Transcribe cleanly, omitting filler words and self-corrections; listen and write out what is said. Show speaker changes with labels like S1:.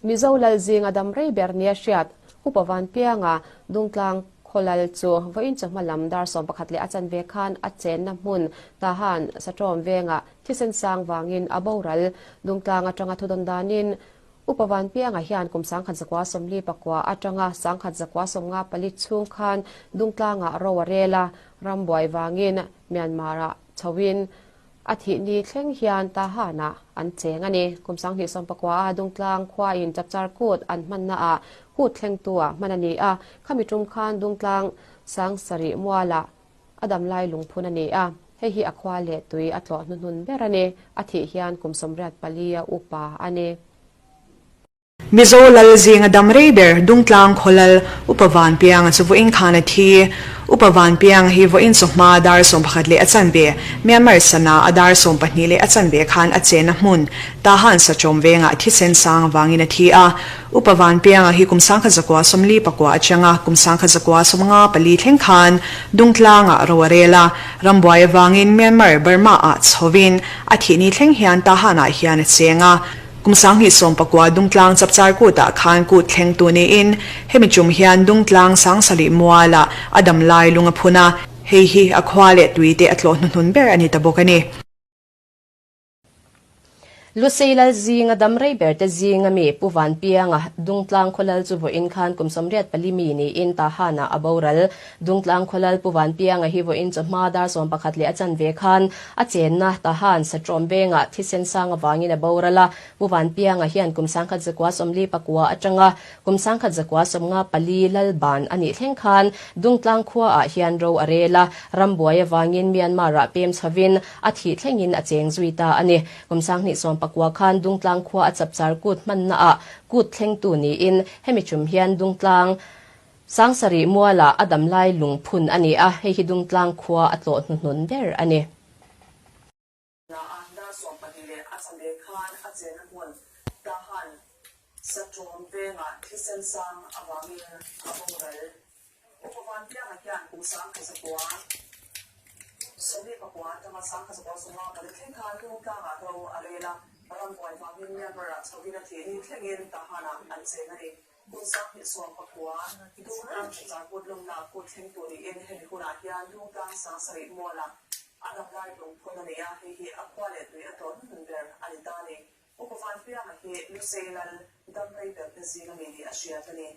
S1: Mizo lal zinga dam rei ber nia hriat Upa Vanpianga Dungtlang Khawlal chu vawiin chawhma lam dar 11 leh a chanve khan a chenna hmun Tahan Satawm vengah thisen sang vangin a boral. Dungtlang atanga thudawn danin Upa Vanpianga hian kum 1949 atanga 1994 chhung khan Dungtlangah ro a rel a, rambuai vangin Myanmar-ah chhoin a thih ni thleng hian Tahan-ah an cheng a ni. Kum 2019 a Dungtlang khuain Chapchar Kut an hmannaah kut thlengtu-ah hman a ni a, khami tum khan Dungtlang 7000 mualah a damlai lungphun a ni a, hei hi a khua leh tui a tlawh hnuhnun ber a ni. A thih hian kum 84 a upa a ni.
S2: Mizo lal zinga dam rei ber Dungtlang Khawlal Upa Vanpianga chu vawiin khan a thi. Upa Vanpianga hi vawiin chawhma dar 11 leh a chanve, Myanmar sana a dar 12 leh a chanve khan a chenna hmun Tahan Sachawm vengah thisen sang avangin a thi a. Upa Vanpianga hi kum 1949 atanga kum 1954 thleng khan Dungtlangah ro a rel a. Rambuai avangin Myanmar, Burma-ah chhovin a thihni thleng hian Tahan-ah hian a cheng a. Kum 2019 Dungtlang Chapchar Kutah khan kut thlengtu niin hemi tum hian Dungtlang 7000 mualah a damlai lung a phun a, hei hi a khua leh tuite a tlawh hnuhnun ber a ni ta bawk a ni.
S1: Lusei lal zinga dam rei ber te zinga mi Pu Vanpianga Dungtlang Khawlal chu vawiin khan kum 84 mi niin Tahan-ah a boral. Dungtlang Khawlal Pu Vanpianga hi vawiin chawhma dar 11 leh a chanve khan a chenna Tahan Satrawm vengah thisen sang avangin a boral a. Pu Vanpianga hian kum 1949 atanga kum 1994 lal ban a nih thleng khan Dungtlang khuaah hian ro a rel a, rambuai avangin Myanmar-ah pem chhovin a thih thlengin a cheng zui ta a ni. Kum 2019 khan Dungtlang khua a chapchar kut hmannaah kut thlengtu niin hemi tum hian Dungtlang 7000 mualah a damlai lungphun a ni a, hei hi Dungtlang khua a tlawh hnuhnun ber a ni.
S3: Na a dar 12 leh a chanve khan a chenna hmun Tahan Satrawm vengah thisen sang avangin a boral. Upa Vanpianga hian kum 1949 atanga 1954 thleng khan Dungtlangah ro a rel a, rambuai vangin Myanmar-ah chhovin a thih ni thlengin Tahan-ah an cheng a ni. Kum 2019 Dungtlang Chapchar Kut lawmna kut thlengtu niin hemi hunah hian Dungtlang 7000 mualah a damlai lungphun a nei a, hei hi a khua leh tui a tlawh hnuhnun ber a ni ta a ni. Upa Vanpianga hi Lusei lal dam rei ber te zinga mi nih a hriat a ni.